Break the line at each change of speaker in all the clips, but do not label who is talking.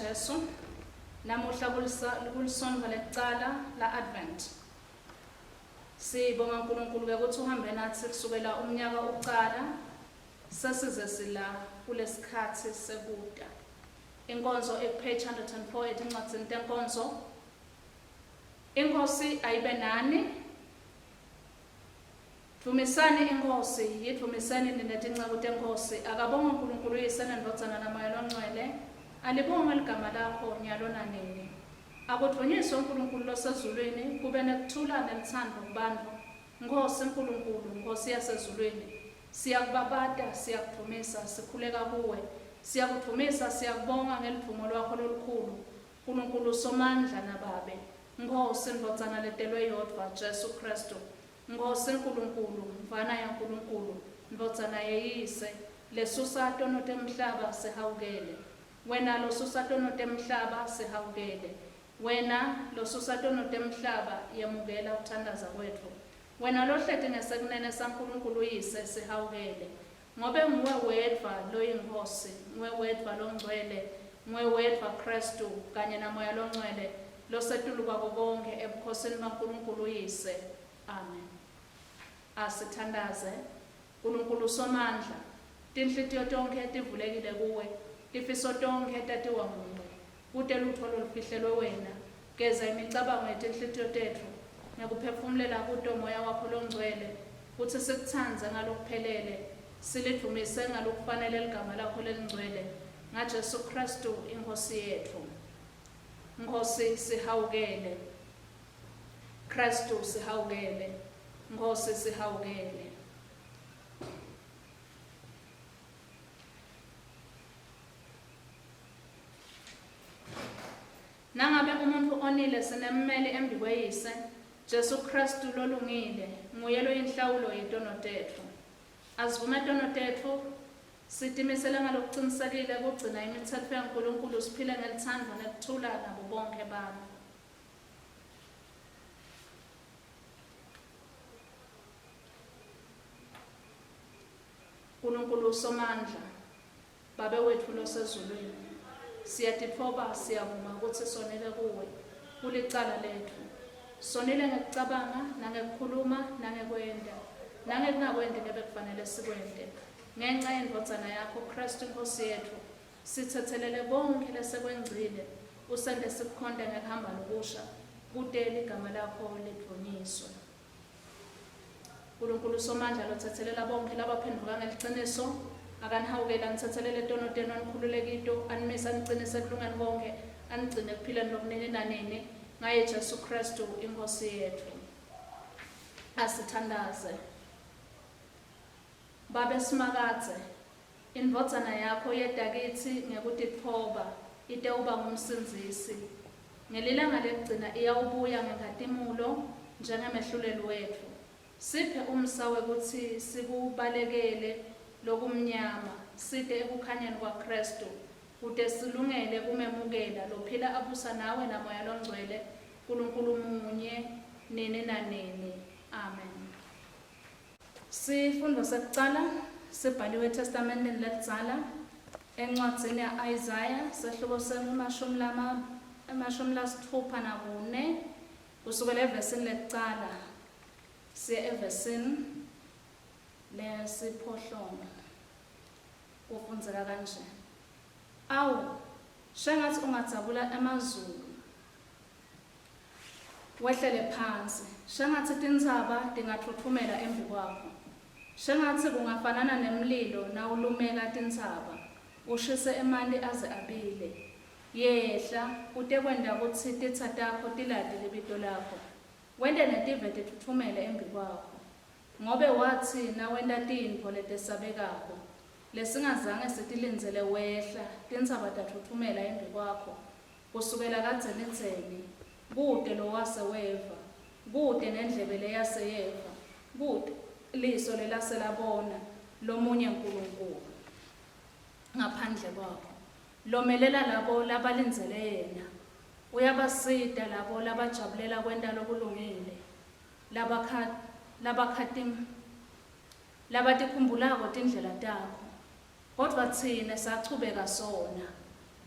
Jesu. Namuhla kulisontfo lekucala la-Advent. Sibonga uNkulunkulu ke ukuthi uhambe nathi kusukela umnyaka ucala sesize sila kulesikhathi sekuta. Inkonzo ekupage 104 etincwadzini tenkonzo. Inkosi ayibe nani. Dvumisani iNkhosi, yidvumiseni nine tinceku teNkhosi. Akabongwe Nkulunkulu uYise neNdvodzana naMoya loNgcwele. Alibongwe ligama lakho nyalo nanini. Akudvunyiswe Nkulunkulu losezulwini, kube nekuthula nelutsandvo kubantfu. Nkhosi Nkulunkulu, Nkhosi yasezulwini, siyakubabata, siyakudvumisa, sikhuleka kuwe. Siyakudvumisa, siyakubonga ngeludvumo lwakho lolukhulu, Nkulunkulu Somandla naBabe, Nkhosi, Ndvodzana letelwe yodvwa, Jesu Khristu. Nkhosi Nkulunkulu, Mvana yaNkulunkulu, Ndvodzana yeYise, lesusa tono temhlaba, sihawukele. Wena losusa tono temhlaba, sihawukele. Wena losusa tono temhlaba, yemukela kuthandaza kwetfu. Wena lohleti ngesekunene saNkulunkulu uYise, sihawukele. Ngobe nguwe wedvwa loyiNkhosi, nguwe wedvwa longcwele, nguwe wedvwa Khristu, kanye naMoya Longcwele, losetulu kwako konkhe, ebukhosini baNkulunkulu uYise. Amen. Asithandaze. Nkulunkulu Somandla, tinhlitiyo tonkhe tivulekile kuwe, tifiso tonkhe tatiwa nguwe. Kute lutfo lolufihlelwe wena. Geza imicabango yetinhlitiyo tetfu ngekuphefumulela kuto Moya wakho Longcwele, kutsi sikutsandze ngalokuphelele, silidvumise ngalokufanele ligama lakho lelingcwele, ngaJesu Khristu iNkhosi yetfu. Nkhosi, sihawukele. Khristu, sihawukele. Nkhosi, sihawukele. Nangabe umuntfu onile, sinemmeli embikweYise, Jesu Khristu lolungile, nguye loyinhlawulo yetono tetfu. Asivume tono tetfu, sitimisele ngalokucinisekile kugcina imitsetfo yaNkulunkulu siphile ngelutsandvo nekuthula nabo bonkhe bantfu. Nkulunkulu Somandla, Babe wetfu loseZulwini, siyatitfoba, siyavuma kutsi sonile kuWe. Kulicala letfu. Sonile ngekucabanga, nangekukhuluma, nangekwenta, nangekungakwenti lebekufanele sikwente. Ngenca yeNdvodzana yaKho, Khristu iNkhosi yetfu, sitsetselele konkhe lesekwengcile, usente sikukhonte ngekuhamba lokusha, kute liGama laKho lidvunyiswe. Nkulunkulu Somandla lotsetselela bonkhe labaphendvuka ngeliciniso, akanihawukele anitsetselele tono tenu anikhulule kito, animise anicinise ekulungeni konkhe, anigcine ekuphileni lokunini nanini, ngaye Jesu Khristu iNkhosi yetfu. Asithandaze. Babe Simakadze, iNdvodzana yakho yeta kitsi ngekutitfoba itewuba nguMsindzisi. Ngelilanga lekugcina iyawubuya ngenkhatimulo njengeMehluleli wetfu. Siphe umsa wekutsi sikubalekele lokumnyama, site ekukhanyeni kwaKhristu, kute silungele kumemukela, lophila abusa nawe naMoya Longcwele, Nkulunkulu munye, nini nanini. Amen. Sifundvo sekucala sibhaliwe eThestamenteni Lelidzala, encwadzini ya-Isaya, sehluko se-64, kusukela evesini lekucala siye evesini lesiphohlongo. Kufundzeka kanje, Awu, shengatsi ungadzabula emazulu, Wehlele phansi. Shengatsi tintsaba tingatfutfumela embikwakho. Shengatsi kungafanana nemlilo nawulumeka tintsaba, ushise emanti aze abile. Yehla, utekwenta kutsi titsa takho tilati libito lakho, wente netive titfutfumele embikwakho. Ngobe watsi nawenta tintfo letesabekako, lesingazange sitilindzele wehla, tintsaba tatfutfumela embikwakho. Kusukela kadzenidzeni, kute lowase weva, kute nendlebe leyase yeva, kute liso lelase labona lomunye Nkulunkulu ngaphandle kwakho, lomelela labo labalindzele yena. Uyabasita labo labajabulela kwenta lokulungile, labatikhumbulako tindlela takho. Kodvwa tsine sachubeka sona.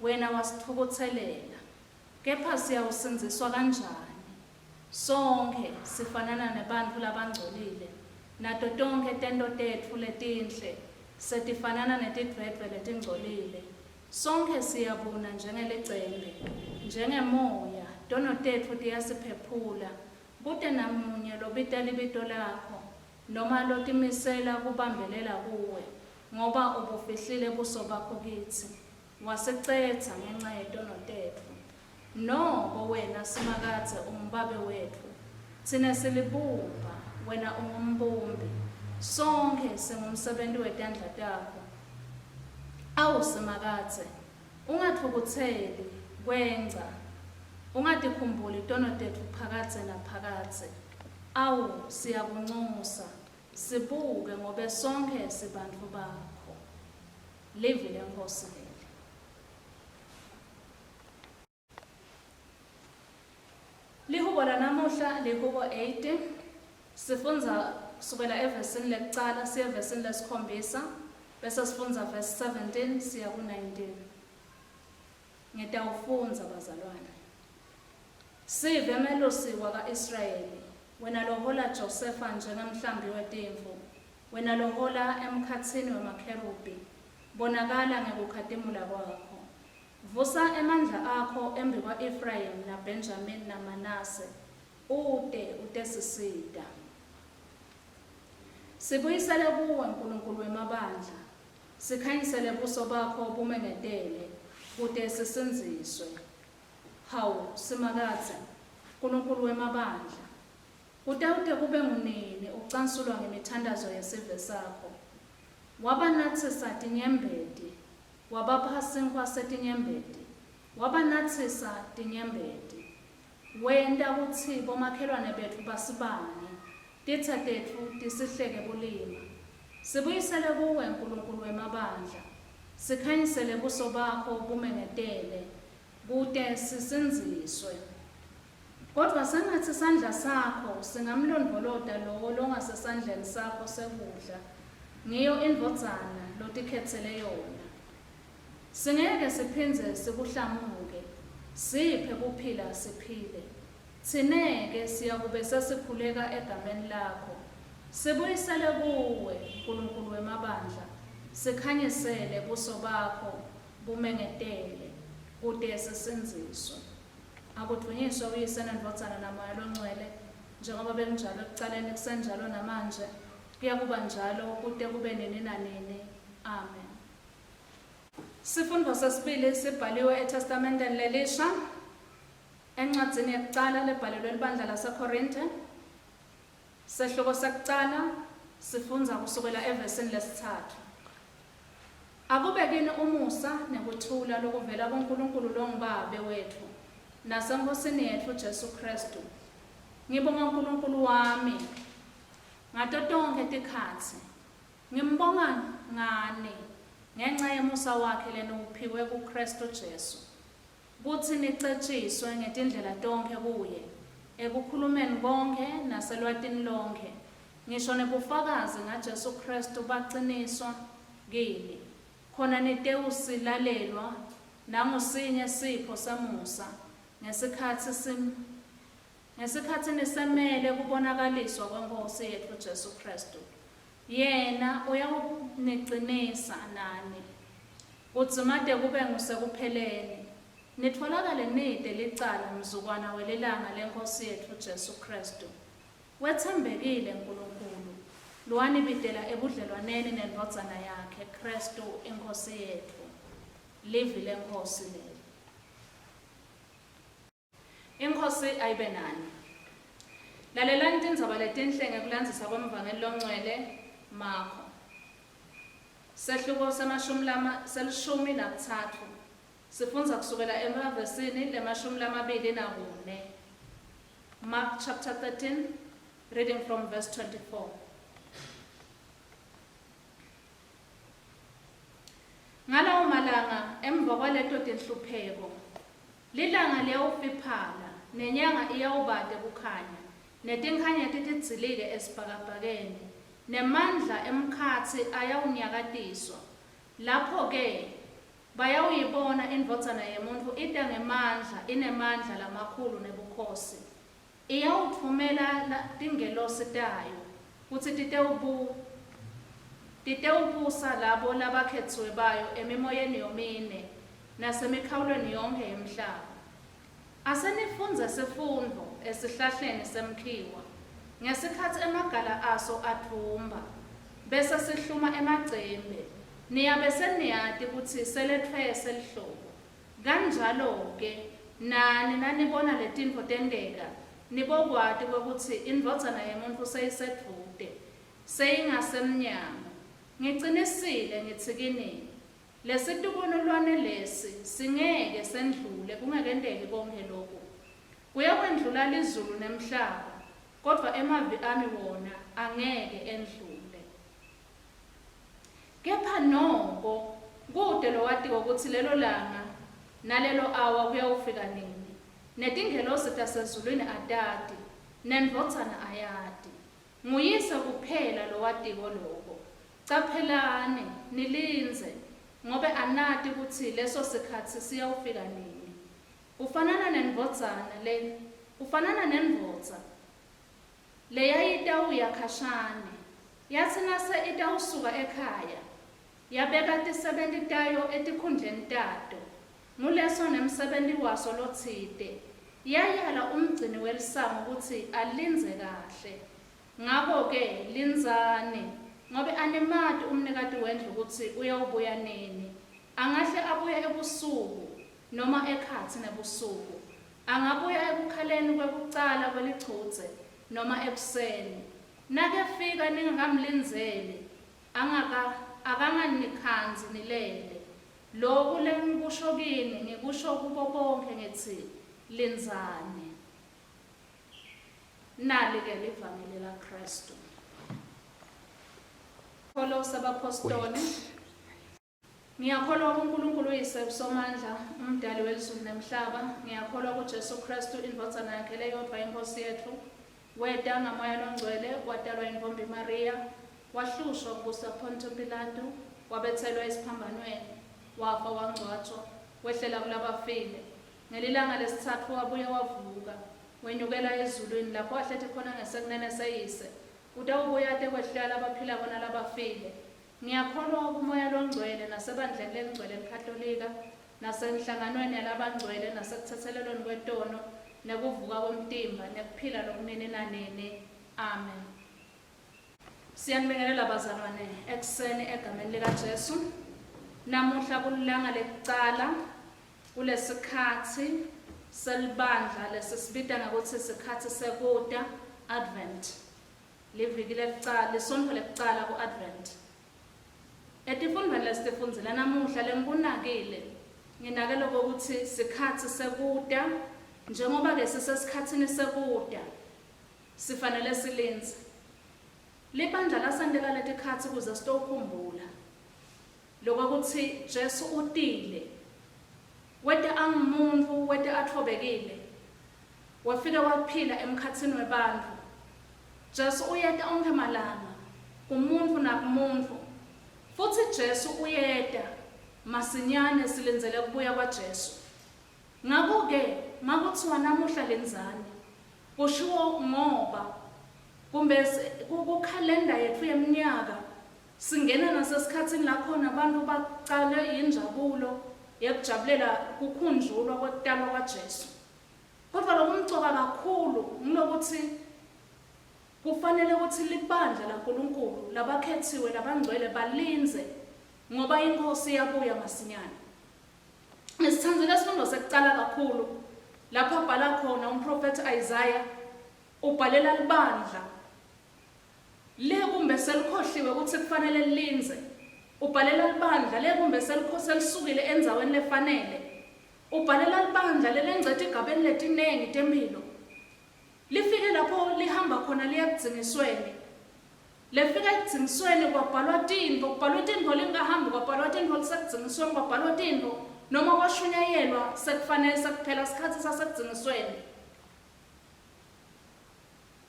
Wena wasitfukutselela, kepha siyawusindziswa kanjani? Sonkhe sifanana nebantfu labangcolile, nato tonkhe tento tetfu letinhle setifanana netidvwedvwe letingcolile. Sonkhe siyabuna njengelicembe, njengemoya, tono tetfu tiyasiphephula. Kute namunye lobita libito lakho, noma lotimisela kubambelela kuwe, ngoba ubufihlile buso bakho kitsi, wasicedza ngenca yetono tetfu. Noko wena, Simakadze, unguBabe wetfu, tsine silibumba, wena ungumbumbi, sonkhe singumsebenti wetandla takho. Awu, Simakadze, ungatfukutseli kwengca, ungatikhumbuli tono tetfu phakadze naphakadze. Awu, siyakuncusa, sibuke, ngobe sonkhe sibantfu bakho. Livi leNkhosi leli. Lihubo lanamuhla lihubo 80. Sifundza kusukela evesini lekucala siye evesini lesikhombisa bese sifundza verse 17 siya ku-19. Ngitawufundza bazalwane. Sive melusi waka-Israyeli, wena lohola Josefa njengemhlambi wetimvu, wena lohola emkhatsini wemakherubhi, bonakala ngekukhatimula kwakho. Vusa emandla akho embikwa-Efrayimu naBhenjamini naManase, ute utesisita. Sibuyisele kuwe, Nkulunkulu wemabandla, sikhanyisele buso bakho bumengetele, kute sisindziswe. Hawu, Simakadze, Nkulunkulu wemabandla, kutawute kube ngunini ucansulwa ngemithandazo yesive sakho? Wabanatsisa tinyembeti, Wabapha sinkhwa setinyembeti, wabanatsisa tinyembeti. Wenta kutsi bomakhelwane betfu basibange, titsa tetfu tisihleke bulima. Sibuyisele kuwe, Nkulunkulu wemabandla, sikhanyisele buso bakho bumengetele, kute sisindziswe. Kodvwa sengatsi sandla sakho singamlondvolota lowo longasesandleni sakho sekudla, ngiyo indvodzana lotikhetsele yona. Singeke siphindze sikuhlamuke, siphe kuphila siphile. Tsine-ke siyakube sesikhuleka egameni lakho. Sibuyisele kuwe, Nkulunkulu wemabandla, sikhanyisele buso bakho bumengetele, kute sisindziswe. Akudvunyiswe uYise neNdvodzana naMoya loNgcwele, njengoba bekunjalo ekucaleni, kusenjalo namanje, kuyakuba njalo kute kube nini nanini. Amen. Sifundvo sesibili sibhaliwe eTestamenteni Lelisha, encwadzini yekucala lebhalelwe libandla laseKhorinte, sehluko sekucala, sifundza kusukela evesini lesitsatfu. Akube kini umusa nekuthula lokuvela kuNkulunkulu longuBabe wetfu naseNkhosini yetfu Jesu Khristu. Ngibonga Nkulunkulu wami ngato tonkhe tikhatsi, ngimbonga ngani ngenca yemusa wakhe leniwuphiwe kuKhristu Jesu, kutsi nicetjiswe ngetindlela tonkhe kuye, ekukhulumeni konkhe naselwatini lonkhe, ngisho nebufakazi ngaJesu Khristu baciniswa kini, khona nitewusilalelwa nangusinye sipho semusa ngesikhatsi ngesikhatsi nisemele kubonakaliswa kweNkhosi yetfu Jesu Khristu. Yena uyawunicinisa nani, kudzimate kube ngusekupheleni, nitfolakale nite licala mzukwana welilanga leNkhosi yetfu Jesu Khristu. Wetsembekile Nkulunkulu, lowanibitela ebudlelwaneni neNdvodzana yakhe, Khristu iNkhosi yetfu. Livi leNkhosi leli. INkhosi ayibe nani. Lalelani tindzaba letinhle ngekulandzisa kwemvangeli longcwele Makho. Sehluko semashumi lama selishumi nakutsatfu. Sifundza kusukela emavesini lemashumi lamabili nakune. Mark chapter 13 reading from verse 24. Ngalawo malanga emva kwaleto tinhlupheko, lilanga liyawufiphala, nenyanga iyawubate kukhanya, netinkhanyeti tidzilike esibhakabhakeni, nemandla emkhatsi ayawunyakatiswa. Lapho-ke. Bayawuyibona iNdvodzana yeMuntfu ita ngemandla, inemandla lamakhulu nebukhosi. Iyawutfumela tingelosi tayo kutsi titewubu titewubusa labo labakhetsiwe bayo emimoyeni yomine, nasemikhawulweni yonkhe yemhlaba. Ase nifundze sifundvo esihlahleni semkhiwa, ngesikhatsi emagala aso advumba, bese sihluma emacembe, niyabe seniyati kutsi seletfwese lihlobo. Kanjalo-ke nani nanibona letintfo tenteka, nibokwati kwekutsi iNdvodzana yeMuntfu seyisedvute, seyingasemnyango. Ngicinisile ngitsi kini, Lesitukululwane lesi singeke sendlule kungakenteki konkhe loku. Kuyakwendlula lizulu nemhlaba, kodvwa emavi ami wona angeke endlule. Kepha noko kute lowatiko kutsi lelo langa nalelo awa kuyawufika nini, netingelosi tasezulwini atati, neNdvodzana ayati. NguYise kuphela lowatiko loko. Caphelani, nilindze, ngobe anati kutsi leso sikhatsi siyawufika nini. Kufanana nendvodzana le, kufanana nendvodza leyayitawuya khashane, yatsi nase itawusuka ekhaya, yabeka tisebenti tayo etikhundleni tato, nguleso nemsebenti waso lotsite, yayala umgcini welisango kutsi alindze kahle. Ngako-ke lindzani, ngobe animati umnikati wendlu kutsi uyawubuya nini, angahle abuye ebusuku, noma ekhatsi nebusuku, angabuya ekukhaleni kwekucala kwelichudze, noma ekuseni. Nakefika ningakamlindzeli, angaka, akanganikhandzi nilele. Loku lengikusho kini, ngikusho kubo bonkhe ngitsi, Lindzani. Nali-ke livangeli laKhristu. Kholo sabaphostoli. Ngiyakholwa kuNkulunkulu uYise uSomandla, uMdali welizulu nemhlaba. Ngiyakholwa kuJesu Khristu, iNdvodzana yakhe leyodvwa iNkhosi yetfu. Weta ngaMoya loNgcwele, watalwa yintfombi Mariya, wahlushwa kubusa Ponto Pilatu, wabetselwa esiphambanweni, wafa wangcwatjwa, wehlela kulabafile. Ngelilanga lesitsatfu wabuye wavuka, wenyukela ezulwini, lapho ahleti khona ngesekunene seYise. Utawubuya atekwehlulela labaphilako nalabafile. Ngiyakholwa kuMoya loNgcwele, naseBandleni leliNgcwele eliKhatolika, nasenhlanganweni yalabangcwele, nasekutsetselelweni kwetono, nekuvuka kwemtimba, nekuphila lokunini nanini. Amen. Siyanibingelela bazalwane ekuseni egameni likaJesu. Namuhla kulilanga lekucala kulesikhatsi selibandla lesisibita ngekutsi sikhatsi sekuta, Advent. Liviki lekucala, lisontfo lekucala ku-Advent. Etifundvweni lesitifundzile namuhla lengikunakile, nginake lokokutsi sikhatsi sekuta, njengoba-ke sisesikhatsini sekuta, Sifanele silindze. Libandla lasentela letikhatsi kuze sitokhumbula lokwekutsi Jesu utile. Weta angumuntfu, weta atfobekile. Wefike waphila emkhatsini webantfu. Jesu uyeta onkhe malanga, kumuntfu nakumuntfu. Futsi Jesu uyeta, masinyane silindzele kubuya kwaJesu. Ngako-ke makutsiwa namuhla lindzani, Kushiwo ngoba kumbe kukhalenda yetfu yemnyaka singena nasesikhatsini lakhona bantfu bacale yinjabulo yekujabulela kukhunjulwa kwekutalwa kwaJesu. Kodvwa lokumcoka kakhulu ngulokutsi kufanele kutsi libandla laNkulunkulu, labakhetsiwe labangcwele balindze ngoba iNkhosi iyabuya masinyane. Ngisitsandzile sifundo sekucala kakhulu lapho abhala khona umprofethi Isaiah ubhalela libandla le kumbe selikhohliwe ukuthi kufanele lilindze. Ubhalela libandla le kumbe selisukile endzaweni lefanele. Ubhalela libandla lelengce etigabeni letinengi temphilo. Lifike lapho lihamba khona liya ekudzingisweni. Lefika ekudzingisweni kwabhalwa tintfo, kubhalwe tintfo lingahambi, kwabhalwa tintfo lisekudzingisweni, kwabhalwa tintfo noma kwashunyayelwa sekufanele sekuphela sikhatsi sasekudzingisweni.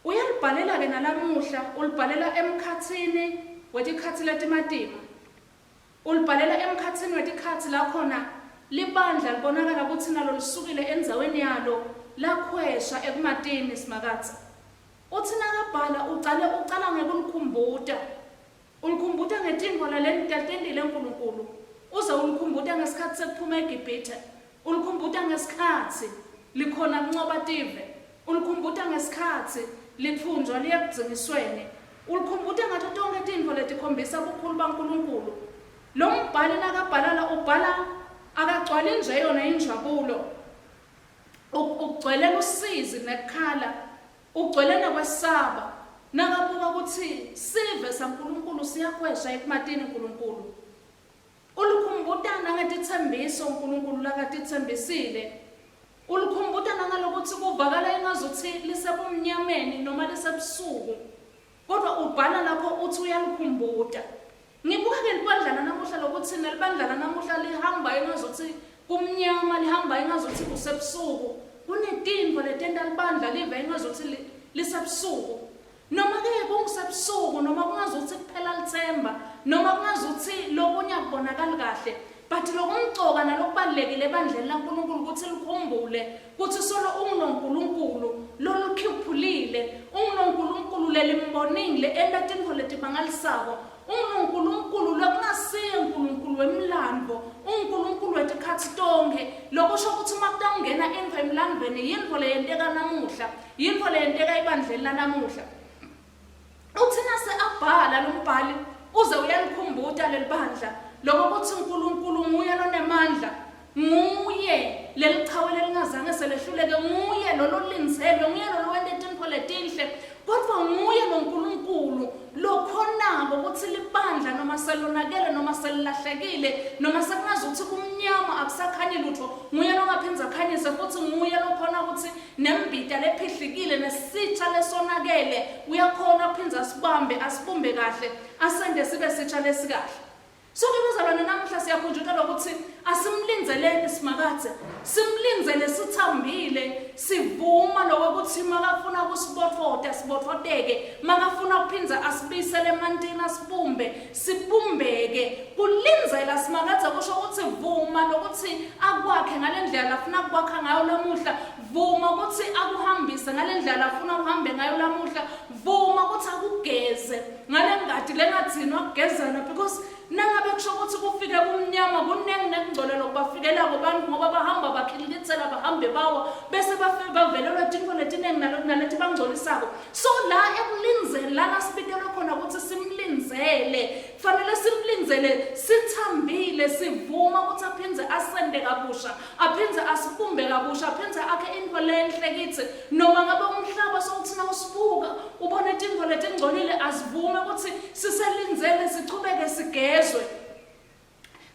Uyalibhalela-ke nalamuhla, ulibhalela emkhatsini wetikhatsi letimatima. Ulibhalela emkhatsini wetikhatsi la khona libandla libonakala kutsi nalo lisukile endzaweni yalo lakhwesha ekumatini Simakadze. Utsi nakabhala ucale ucala ngekulikhumbuta. Ulikhumbuta ngetintfo latentile Nkulunkulu, uze ulikhumbuta ngesikhatsi sekuphuma eGibhithe, ulikhumbuta ngesikhatsi likhona kuncoba tive, ulikhumbuta ngesikhatsi litfunjwa liya ekudzingisweni, ulikhumbuta ngato tonkhe tintfo letikhombisa bukhulu baNkulunkulu. Lombhali nakabhala la ubhala akagcwali nje yona injabulo, ugcwele lusizi nekukhala. Ugcwele nekwesaba nakabuka kutsi sive saNkulunkulu siyakhwesha ekumatini Nkulunkulu. Ulikhumbuta nangetitsembiso Nkulunkulu lakatitsembisile. Ulikhumbuta nangalokutsi kuvakala engazutsi lisebumnyameni noma lisebusuku. Kodvwa ubhala lapho utsi uyalikhumbuta. Ngibuka-ke libandla lanamuhla lokuthi nelibandla lanamuhla lihamba engazutsi kumnyama, lihamba engazutsi kusebusuku. Kunetintfo letenta libandla live engazutsi lisebusuku. Noma-ke kungusebusuku, noma kungazutsi kuphela litsemba, noma kungazutsi lokunye akubonakali kahle, but lokumcoka nalokubalulekile ebandleni laNkulunkulu kutsi likhumbule kutsi solo unguloNkulunkulu lolukhuphulile, unguloNkulunkulu lelimbonile enta tintfo letimangalisako, unguNkulunkulu lokungasiye Nkulunkulu wemlandvo, unguNkulunkulu wetikhatsi tonkhe, lokusho kutsi uma kutawungena intfo emlandvweni yintfo leyenteka namuhla, yintfo leyenteka ebandleni lanamuhla. Utsi nase abhala lombhali uze uyalikhumbuta lelibandla loko kutsi Nkulunkulu nguye lonemandla, nguye lelichawe lelingazange selehluleke, nguye lololindzelwe, nguye lolowente tintfo letinhle, kodvwa nguye loNkulunkulu lokhonako kutsi libandla noma selonakele noma selilahlekile noma sekungazutsi kumnyama akusakhanyi lutfo, nguye longaphindze akhanyise futsi nguye lokhona kutsi Nembita lephihlikile nesitja lesonakele uyakhona kuphindze asibambe asibumbe kahle asente sibe sitja lesikahle. Sonke bazalwane namuhla siyakhunjutwa lokuthi asimlindzeleni Simakadze, simlindzele sithambile, sivuma lokuthi makafuna kusibotfota sibotfoteke, makafuna kuphindze asibisele emantini asibumbe sibumbeke. Kulindzela Simakadze kusho kutsi vuma lokuthi akwakhe ngalendlela lafuna kukwakha ngayo lamuhla, vuma kutsi akuhambise ngalendlela lafuna uhambe ngayo lamuhla, vuma kutsi akugeze ngalengati lengadzinwa kugezana because nangabe kusho kutsi kufike kumnyama kuningi nekungcola lokubafikelako bantfu ngoba bahamba bakhililitsela bahambe bawa bese bavelelwa tintfo letiningi naletibangcolisako. So la ekulindzeni lana sibitelwe khona kutsi simlindzele, fanele simlindzele sithambile sivuma kutsi aphindze asente kabusha, aphindze asibumbe kabusha, aphindze akhe intfo lenhle kitsi. Noma ngabe umhlaba sowutsi nawusibuka ubone tintfo letingcolile, asivume kutsi siselindzele sichubeke sigezwe.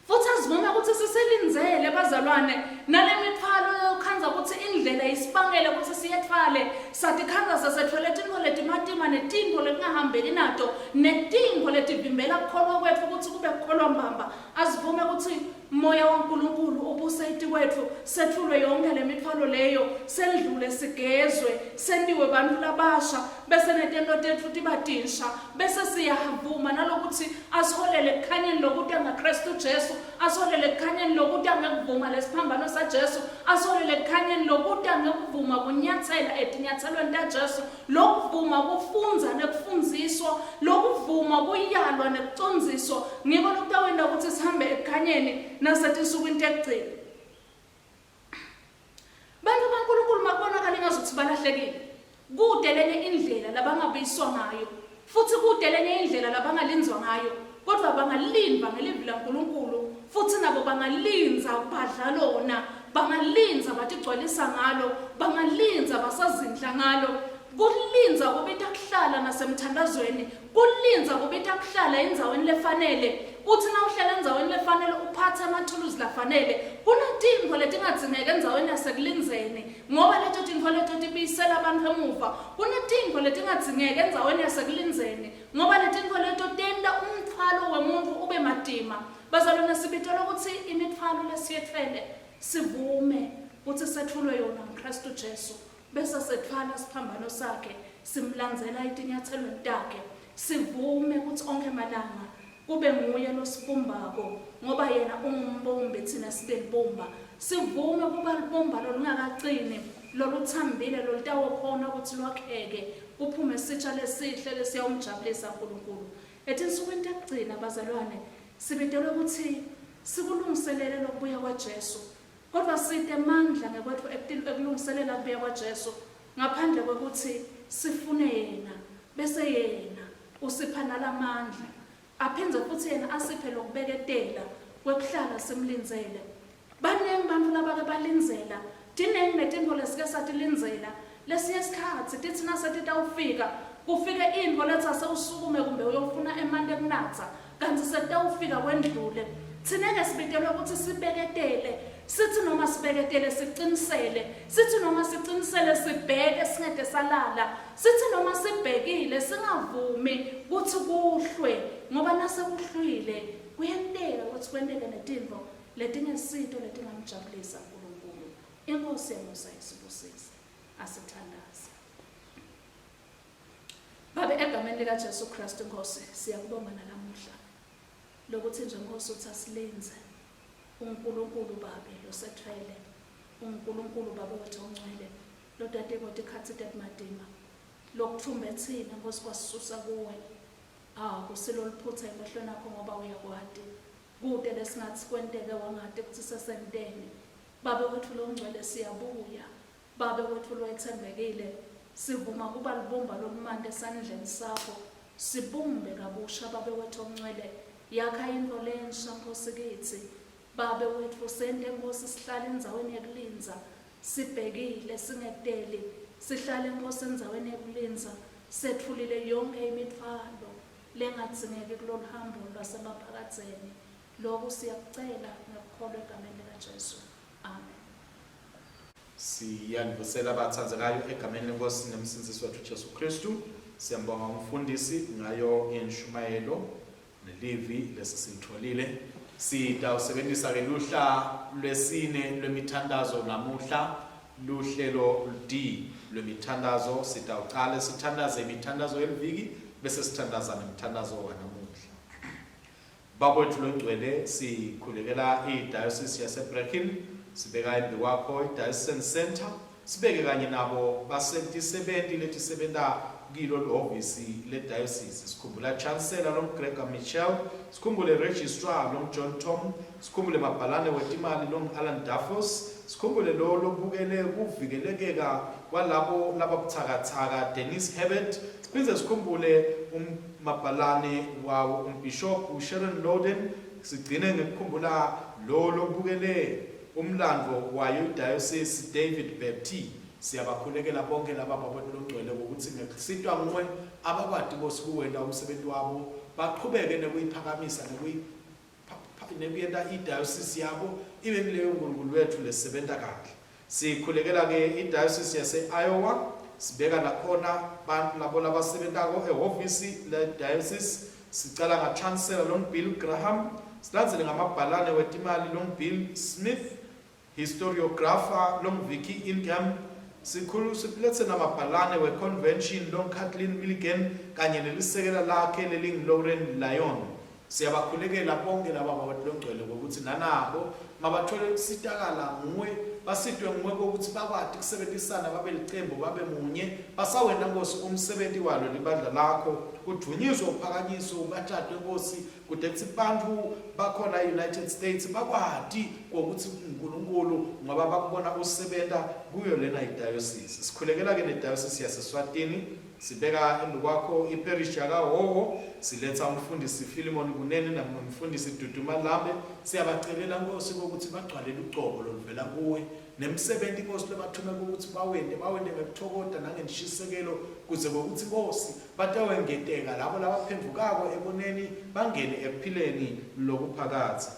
Futsi asivume kutsi siselindzele bazalwane nalemitfwalo yokhandza kutsi indlela isibangele kutsi siyetfwale satikhandza sesetfwele tintfo letimatima netintfo lekungahambeki nato netintfo letivimbela kukholwa kwetfu kutsi kube kukholwa mbamba. Asivume kutsi Moya waNkulunkulu ubuse etikwetfu setfulwe yonkhe lemitfwalo leyo sendlule sigezwe sentiwe bantfu labasha bese netento tetfu tiba tinsha bese siyavuma nalokuthi asiholele ekukhanyeni lokuta ngaKristu Jesu, asiholele ekukhanyeni lokuta ngekuvuma lesiphambano saJesu, asiholele ekukhanyeni lokuta ngekuvuma kunyatsela etinyatselweni taJesu, lokuvuma kufundza nekufundziswa, lokuvuma kuyalwa nekucondziswa, ngiko lokutawenta kutsi sihambe ekukhanyeni nasetinsukwini tekugcina. Bantfu baNkulunkulu makubonakala engazuthi balahlekile, kute lenye indlela labangabuyiswa ngayo, futsi kute lenye indlela labangalindzwa ngayo, kodvwa bangalindvwa ngelivi laNkulunkulu, futsi nabo bangalindza badla lona, bangalindza batigcwalisa ngalo, bangalindza basazindla ngalo. Kulindza kubita kuhlala nasemthandazweni, Kulindza kubita kuhlala endzaweni lefanele. Utsi nawuhlala endzaweni lefanele uphatse emathuluzi lafanele. Kunetintfo letingadzingeki endzaweni yasekulindzeni ngoba leto tintfo leto tibuyisela bantfu emuva. Kunetintfo letingadzingeki endzaweni yasekulindzeni ngoba letintfo leto tenta umtfwalo wemuntfu ube matima. Bazalwane sibitelwe kutsi imitfwalo lesiyetfwele sivume kutsi setfulwe yona nguKhristu Jesu. Bese setfwala siphambano sakhe, simlandzela etinyatselweni takhe, sivume kutsi onkhe malanga. Kube nguye losibumbako ngoba yena ungumbumbi thina sibe libumba. Sivume kuba libumba lolungakacini, loluthambile lolutawukhona kutsi lwakheke kuphume sitsha lesihle lesiyawumjabulisa Nkulunkulu. Etinsukwini tekugcina bazalwane sibitelwe kutsi sikulungiselele lokubuya kwaJesu. Kodvwa site emandla ngekwetfu ekulungiselela kubuya kwaJesu ngaphandle kwekutsi sifune yena bese yena usipha nalamandla aphindze futsi yena asiphe lokubeketela kwekuhlala simlindzele. Banengi bantfu labake balindzela, tinengi netintfo lesike satilindzela. Lesinye sikhatsi titsi nasetitawufika, kufike intfo letsi asewusukume kumbe uyofuna emanti ekunatsa, kantsi sekutawufika kwendlule. Tsine-ke sibitelwe kutsi sibeketele, sitsi noma sibeketele sicinisele, sitsi noma sicinisele sibheke singete salala, sitsi noma sibhekile singavumi kutsi kuhlwe, ngoba nasekuhlwile kuyenteka kutsi kwenteke netintfo letingesito letingamjabulisa Nkulunkulu. INkhosi yemusa isibusise. Asithandaze. Babe, egameni likaJesu Kristu Nkosi, siyakubonga nalamuhla lokuthi nje Nkosi uthi asilindze uNkulunkulu Babe losethwele, uNkulunkulu Babe wethu ongcwele lotatiko tikhatsi tebumatima, lokutfumbe tsine Nkosi kwasisusa kuwe. Ah, kusilo liphutha emehlweni akho ngoba uyakwati. Kute lesingatsi kwenteke wangati kutsi sesenteni. Babe wetfu longcwele siyabuya Babe wetfu lowetsembekile, sivuma kuba lubumba lolumanti esandleni saKho. Sibumbe kabusha, Babe wetfu oNgcwele. Yakha intfo lensha, Nkhosi, kitsi. Babe wetfu, sente, Nkhosi, sihlale endzaweni yekulindza, sibhekile, singeteli. Sihlale, Nkhosi, endzaweni yekulindza, setfulile yonkhe imitfwalo lengadzingeki kuloluhambo lwasemaphakadzeni. Loku siyakucela ngekukholwa eGameni likaJesu. Amen.
Siyanivusela batsandzekayo egameni leNkosi neMsindzisi wetfu Jesu Kristu. Siyambonga umfundisi ngayo inshumayelo nelivi lesisilitfolile. Sitawusebentisa ke luhla lwesine lwemithandazo namuhla, luhlelo D lwemithandazo. Sitawucale sithandaze imithandazo yeliviki bese sithandaza nemthandazo wanamuhla. Baba wetfu loNgcwele, sikhulekela iDiocese yaseBreckin, sibeka embikwakho iDiocesan Center, sibeke kanye nabo basetisebenti letisebenta kilo lihhovisi leDiocese. Sikhumbula Chancellor longuGregor Mitchell, sikhumbule Registrar longuJohn Tom, sikhumbule mabhalane wetimali longu-Alan Duffus, sikhumbule lo lobukele kuvikelekeka kwalabo lababutsakatsaka Denise Herbert, siphindze sikhumbule um Mabhalane wawo uMbhishobhi uSharon Louden, sigcine ngekukhumbula lowo lobukele umlandvo wayo iDayosisi David Bertie. Siyabakhulekela bonke laba Baba wetfu loNgcwele ngokuthi ngekusitwa nguwe abakwati Nkosi kuwenta umsebenzi wabo baqhubeke nekuyiphakamisa nekuyi nekuyenta idayosisi yabo ibe kuleyo Nkulunkulu wetfu lesebenta kahle. Sikhulekela-ke idayosisi yase-Iowa, sibeka nakhona bantfu labo labasebentako ehhovisi ledayosisi. Sicala nga-Chancellor longu-Bill Graham, silandzele ngamabhalane wetimali longu-Bill Smith, historiographer longu-Vicki Ingham, sikhulu sikuletse namabhalane we-convention longu-Kathleen Milligan kanye nelisekela lakhe lelingu-Lauren Lyon. Siyabakhulekela bonke laba Baba Longcwele ngokuthi nanabo mabathole kusitakala nguwe, basitwe nguwe kokuthi bakwati kusebenzisana babe licembu babe munye, basawenta Nkosi umsebenti walo libandla lakho, kudvunyiswe uphakanyiswe ubatshadwe Nkosi, kude kutsi bantfu bakhona e-United States bakwati kokuthi uNkulunkulu ngoba bakubona usebenta kuyo lena idayosisi. Sikhulekela-ke nedayosisi yaseSwatini. Sibeka embikwakho iparish yakaHhohho, siletsa umfundisi Philemon Kunene namfundisi Dudu Malambe. Siyabacelela Nkosi kokuthi bagcwale lugcobo loluvela kuwe nemsebenti Nkosi lobathume kokuthi bawente, bawente ngekuthokoda nangenshisekelo kuze kokuthi Nkosi batawengeteka labo labaphendvukako ekoneni bangene ekuphileni lokuphakadze.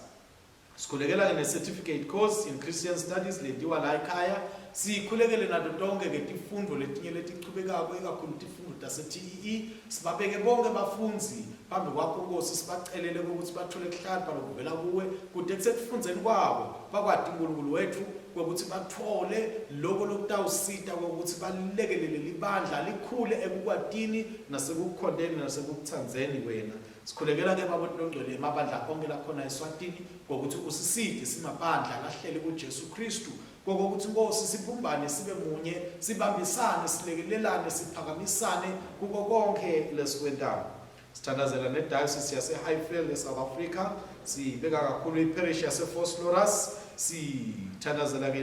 Sikhulekela-ke ne-certificate course in Christian Studies lentiwa la ekhaya. Sikhulekele nato tonke-ke tifundvo letinye letichubekako, ikakhulu tifundvo tase-TEE. Sibabeke bonke bafundzi phambi kwakho Nkosi, sibacelele ukuthi bathole kuhlakanipha lokuvela kuwe, kude kusekufundzeni kwabo bakwati uNkulunkulu wetfu, kwekutsi batfole loko lokutawusita kwekutsi balekelele libandla likhule ekukwatini nasekukukhonteni nasekukutsandzeni wena. Sikhulekela ke Baba Longcwele emabandla onke lakhona eSwatini ngokuthi usisite simabandla lahlele kuJesu Kristu kokuthi Nkosi sibumbane sibe munye sibambisane silekelelane siphakamisane kuko konke lesikwentako. Sithandazela ne-Diocese yase-Highfield eSouth Africa, sibeka kakhulu i-parish yase-Vosloorus, sithandazela-ke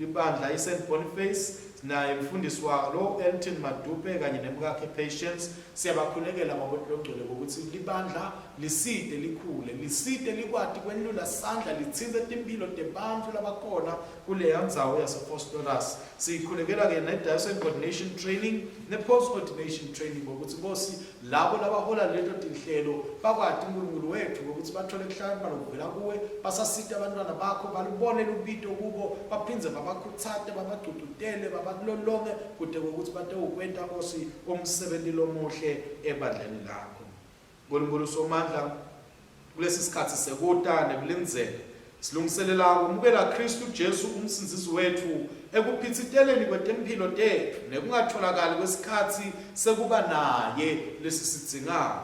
libandla i-St Boniface naye mfundisi walo Elton Madupe kanye nemkakhe Patience. Siyabakhulekela Baba Longcwele ngokuthi libandla lisite likhule, lisite likwati kwenlula sandla litsintse timphilo tebantfu labakhona kuleya ndzawo yase-Vosloorus. Sikhulekela-ke ne-Diocesan Coordination Training ne-Post-Ordination Training ngokuthi Nkosi labo labahola leto tinhlelo bakwati uNkulunkulu wethu ngokuthi bathole kuhlakanipha lokuvela kuwe, basasite abantwana bakho balubone lubito kubo, baphindze babakhutsate, babagcugcutele, babalolonge kude kokuthi batewukwenta Nkosi umsebenti lomuhle ebandleni lakho. Nkulunkulu Somandla, kulesi sikhatsi sekuta nekulindzela, silungiselela kwemukela Khristu Jesu uMsindzisi wetfu ekuphitsiteleni kwetemphilo tetfu nekungatholakali kwesikhatsi sekuba naye lesisidzingako.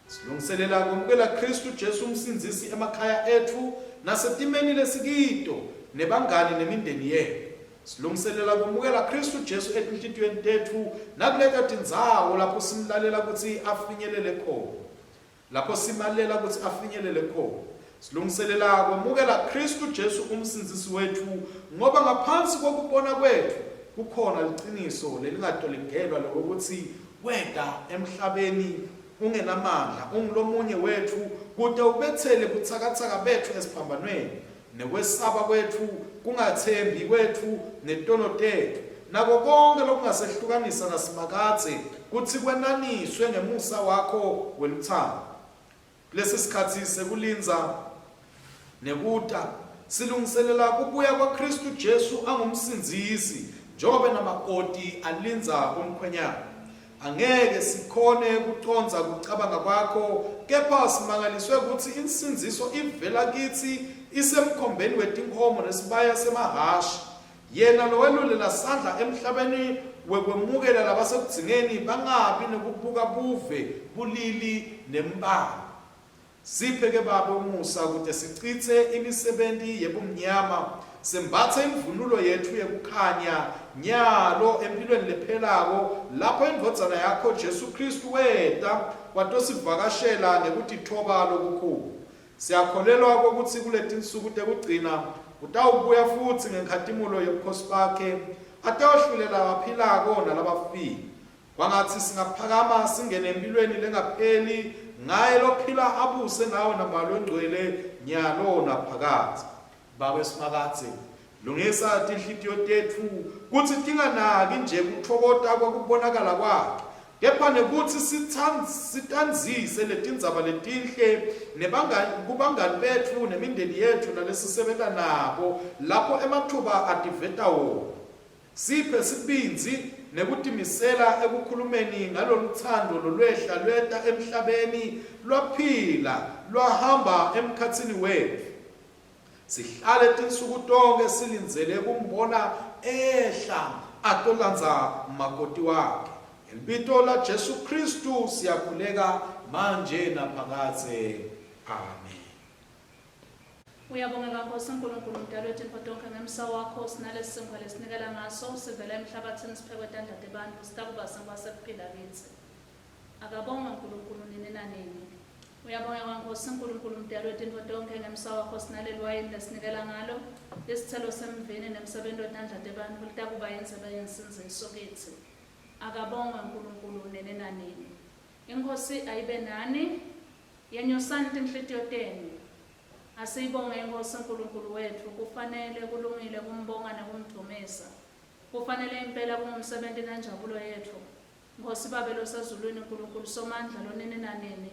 Silungiselela kwemukela Khristu Jesu uMsindzisi emakhaya etfu nasetimeni lesikito nebangani nemindeni yetfu. Silungiselela kwemukela Khristu Jesu etinhlitiyweni tetfu nakuleto tindzawo lapho simlalela kutsi afinyelele khona. Lapho simalela kutsi afinyelele khona. Silungiselela kwemukela Khristu Jesu uMsindzisi wetfu ngoba ngaphansi kokubona kwetfu kukhona liciniso lelingatoligelwa lokuthi weta emhlabeni ungenamandla ungulomunye wetfu kute ubetsele butsakatsaka betfu esiphambanweni nekwesaba kwetfu, kungatsembi kwetfu, netono tetfu, nako konkhe lokungasehlukanisa naSimakadze, kutsi kwenaniswe ngemusa wakho welutsandvo. Kulesi sikhatsi sekulindza nekuta, silungiselela kubuya kwaKhristu Jesu anguMsindzisi, njengobe namakoti alindza umkhwenyana. Angeke sikhone kucondza kucabanga kwakho, kepha simangaliswe kutsi insindziso ivela kitsi isemkhombeni wetinkhomo nesibaya semahhashi. Yena lowelulela sandla emhlabeni wekwemukela labasekudzingeni bangabi nekubuka buve, bulili nembala. Siphe ke Babe umusa kute sicitse imisebenti yebumnyama, sembatse imvunulo yetfu yekukhanya nyalo emphilweni lephelako lapho iNdvodzana yakho Jesu Khristu weta watosivakashela ngekutitfoba lokukhulu. Siyakholelwa kwekutsi kuletinsuku tekugcina utawubuya futsi ngenkhatimulo yebukhosi bakhe atewahlulela labaphilako nalabafile. Kwangatsi singaphakama singene emphilweni lengapheli ngaye lophila abuse nawe naMoya Longcwele nyalo naphakadze. Babe Simakadze, lungisa tinhlitiyo tetfu kutsi tinganaki nje kutfokota kwekubonakala kwakhe, kepha nekutsi sitandzise letindzaba letinhle nebangani kubangani betfu nemindeni yetfu nalesisebenta nabo lapho ematfuba ativeta wona. Siphe sibindzi nekutimisela ekukhulumeni ngalolutsandvo lolwehla lweta emhlabeni lwaphila lwahamba emkhatsini wetfu. Sihlale tinsuku tonkhe silindzele kumbona ehla atolandza makoti wakhe. Ngelibito laJesu Khristu siyakhuleka manje naphakadze. Amen.
Uyabongeka Nkosi Nkulunkulu mdali wetintfo tonkhe ngemsa wakho sinalesi sinkhwa lesinikela ngaso sivela emhlabatsini siphekwe tandla tebantfu sitakuba sinkhwa sekuphila kitsi. Akabongwe Nkulunkulu nini nanini. Uyabongeka Nkosi Nkulunkulu mdali wetintfo tonkhe ngemsa wakho sinaleli wayini lesinikela ngalo isitselo semvini nemsebenti wetandla tebantfu litakuba yindzebe yensindziso kitsi. Akabongwe Nkulunkulu nini nanini. INkhosi ayibe nani. Yenyusani tinhlitiyo tenu. Asiyibonge iNkhosi Nkulunkulu wetfu, kufanele, kulungile kumbonga nekumdvumisa. Kufanele impela kungumsebenti nenjabulo yetfu. Nkhosi Babe loseZulwini, Nkulunkulu Somandla lonini nanini,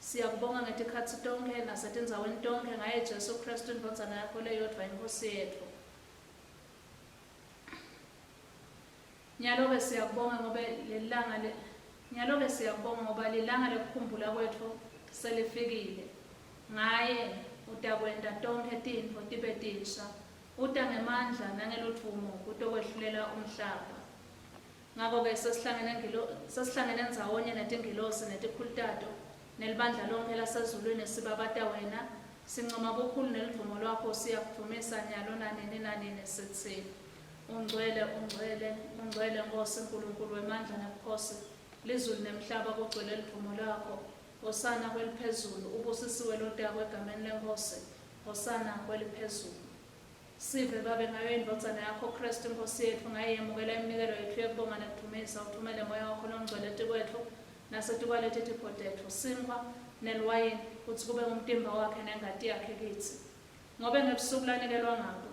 siyakubonga ngetikhatsi tonkhe nasetindzaweni tonkhe ngaye Jesu Khristu iNdvodzana yakho leyodvwa iNkhosi yetfu. Nyalo-ke siyakubonga ngobe lelilanga le Nyalo-ke siyakubonga ngoba lilanga lekukhumbula kwetfu selifikile. Ngaye utakwenta tonkhe tintfo tibe tinsha. Uta ngemandla nangeludvumo kutokwehlulela umhlaba. Ngako-ke sesihlangene sesihlangene ndzawonye netingilosi netikhulu tato, nelibandla lonkhe lasezulwini sibabata wena, sincoma bukhulu neludvumo lwakho, siyakudvumisa nyalo nanini nanini, sitsi, Ungcwele, ungcwele, ungcwele Nkhosi Nkulunkulu wemandla nebukhosi, lizulu nemhlaba kugcwele ludvumo lwakho. Hosana kweliphezulu, ubusisiwe lotako egameni leNkhosi, Hosana kweliphezulu. Sive, Babe, ngayo iNdvodzana yakho Khristu iNkhosi yetfu, ngaye yemukela iminikelo yetfu yekubonga nekudvumisa, uthumele Moya wakho loNgcwele etikwetfu nasetikwaleti tipho tetfu, sinkhwa neliwayini, kutsi kube ngumtimba wakhe nengati yakhe kitsi. Ngobe ngebusuku lanikelwa ngabo,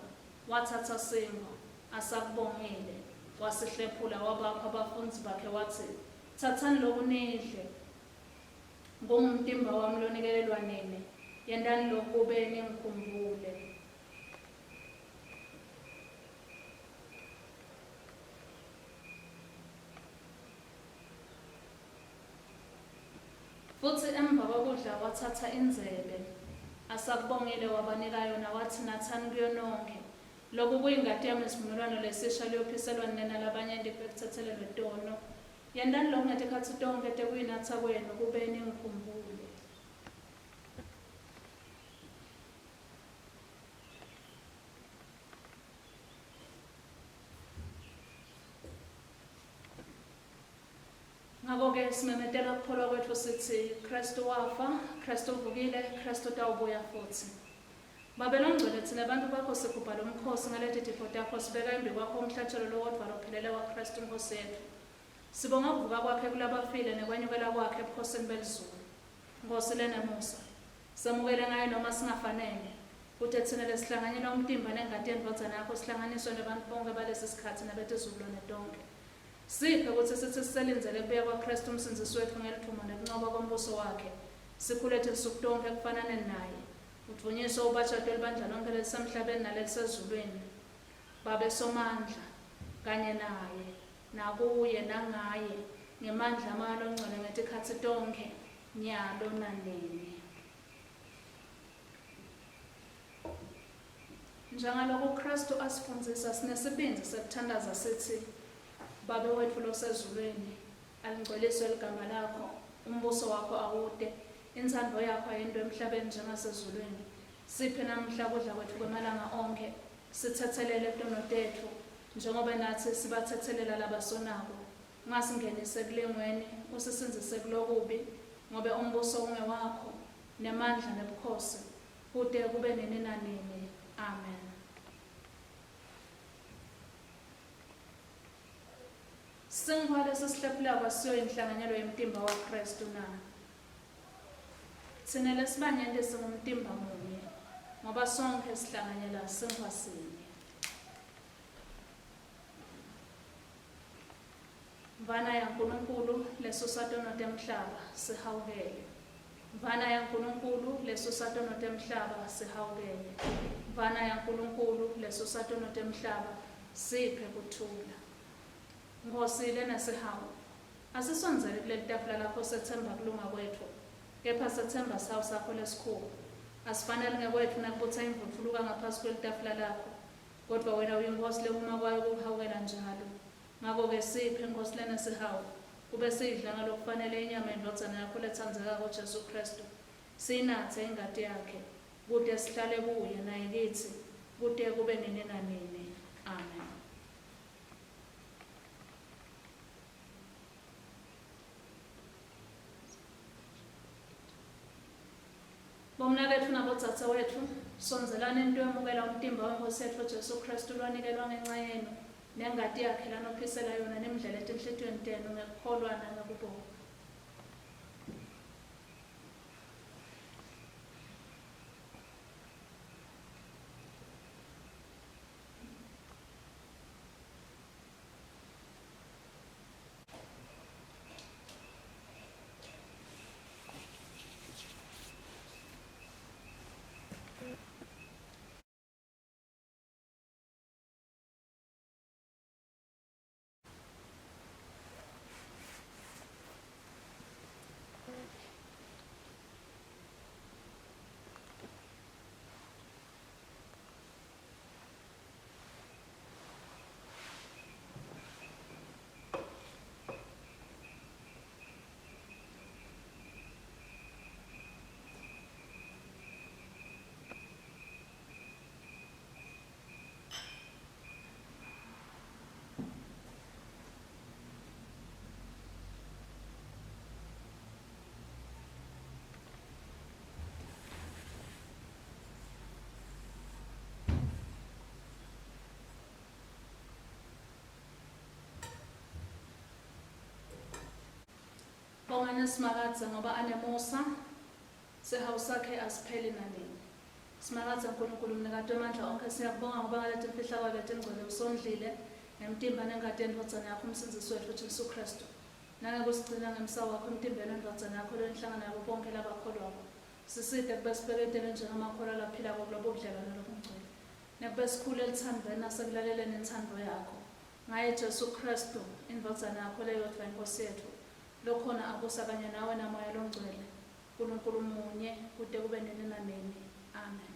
watsatsa sinkhwa, asakubongile, wasihlephula wabapha bafundzi bakhe watsi, Tsatsani loku nidle, kungumtimba wami lonikelelwa nine, yentani loku kube ningikhumbule. Futsi emvakwekudla watsatsa indzebe, asakubongile wabanika yona, watsi, Natsani kuyo nonkhe. Loku kuyingati yami yesivumelwano lesisha leyophiselwa nine nalabanyenti kube kutsetselelwe tono. Yentani loku ngetikhatsi tonkhe tekuyinatsa kwenu, kube ningikhumbule. Ngako-ke simemetela kukholwa kwetfu sitsi, Khristu wafa, Khristu uvukile, Khristu utawubuya futsi. Babe loNgcwele, tsine bantfu bakho sigubha lomkhosi ngaleti tipho takho, sibeka embikwakho umhlatjelo lowodvwa lophelele waKhristu iNkhosi yetfu. Sibonga kuvuka kwakhe kulabafile nekwenyukela kwakhe ebukhosini belizulu. Nkhosi lenemusa, semukele ngaye noma singafanele, kute tsine lesihlanganyela umtimba nengati yeNdvodzana yakho sihlanganiswe nebantfu bonkhe balesi sikhatsi nebetizukulwane tonkhe. Siphe kutsi sitsi siselindzele kubuya kwaKhristu uMsindzisi wetfu ngelidvumo nekuncoba kwembuso wakhe, sikhule tinsuku tonkhe ekufananeni naye. Udvunyiswe ubatjatwe libandla lonkhe lelisemhlabeni nalelisezulwini. Babe Somandla, kanye naye, nakuye, nangaye, ngemandla aMoya loNgcwele ngetikhatsi tonkhe, nyalo nanini. Njengaloku Khristu asifundzisa, sinesibindzi sekuthandaza sitsi, Babe wetfu losezulwini, alingcweliswe ligama lakho, umbuso wakho awute, intsandvo yakho ayentiwe emhlabeni njengasezulwini. Siphe namuhla kudla kwetfu kwemalanga onkhe, sitsetselele tono tetfu, njengobe natsi sibatsetselela labasonako. Ungasingenisi ekulingweni, usisindzise kulokubi, ngobe umbuso ungewakho, nemandla, nebukhosi, kute kube nini nanini. Amen. Sinkhwa lesisihlephulako asiyo inhlanganyelo yemtimba waKhristu na? Tsine lesibanyenti singumtimba munye, ngoba sonkhe sihlanganyela sinkhwa sinye. Mvana yaNkulunkulu lesusa tono temhlaba, sihawukele. Mvana yaNkulunkulu lesusa tono temhlaba, sihawukele. Mvana yaNkulunkulu lesusa tono temhlaba, siphe kuthula. Nkhosi lenesihawu, asisondzeli kulelitafula lakho setsemba kulunga kwetfu, kepha setsemba sihawu sakho lesikhulu. Asifaneli ngekwetfu nekubutsa imvutfuluka ngaphasi kwelitafula lakho, kodvwa wena uyiNkhosi lekuma kwayo kukuhawukela njalo. Ngako-ke siphe, Nkhosi lenesihawu, kube siyidla ngalokufanele inyama yeNdvodzana yakho letsandzekako Jesu Khristu, siyinatse ingati yakhe, kute sihlale kuye, naye kitsi, kute kube nini nanini. Amen. Bomnaketfu nabodzadzewetfu, sondzelani nitwemukela umtimba weNkhosi yetfu Jesu Khristu lowanikelwa ngenca yenu, nengati yakhe lanophisela yona nimdlele etinhlitiyweni tenu ngekukholwa nangekubonga. Bongani Simakadze ngoba anemusa, sihawu sakhe asipheli nanini. Simakadze Nkulunkulu mnikati wemandla onkhe siyakubonga ngoba ngaleti mfihlakalo letingcwele usondlile ngemtimba nengati yendvodzana yakho umsindzisi wetfu Jesu Kristu. Nangekusigcina ngemsa wakho emtimbeni wendvodzana yakho loyinhlangano yabo bonkhe labakholwako. Sisite kube sibeketele njengemakholwa laphilako kulobu budlelwane lobungcwele. Nekube sikhule eluthandvweni nasekulaleleni intsandvo yakho. Ngaye Jesu Kristu, iNdvodzana yakho leyodvwa iNkhosi yetfu, lokhona abusa kanye nawe naMoya loNgcwele, Nkulunkulu munye, kute kube nini nanini. Amen.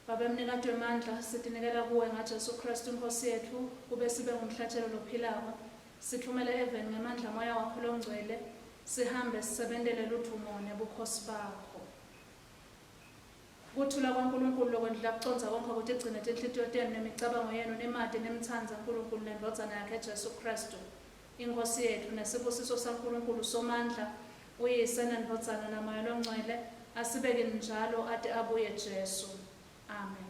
Babe mnikati wemandla, sitinikela kuwe ngaJesu Kristu iNkhosi yetfu, kube sibe ngumhlatjelo lophilako. Sitfumele eveni ngemandla aMoya wakho loNgcwele, sihambe sisebentele ludvumo nebukhosi bakho. Kuthula kwaNkulunkulu lokwendlula kucondza konkhe kutigcine tinhlitiyo tenu nemicabango yenu nimati nimtsandze Nkulunkulu neNdvodzana yakhe Jesu Khristu, iNkhosi yetfu, nesibusiso saNkulunkulu Somandla, uYise, neNdvodzana, naMoya loNgcwele, asibe kini njalo ate abuye Jesu. Amen.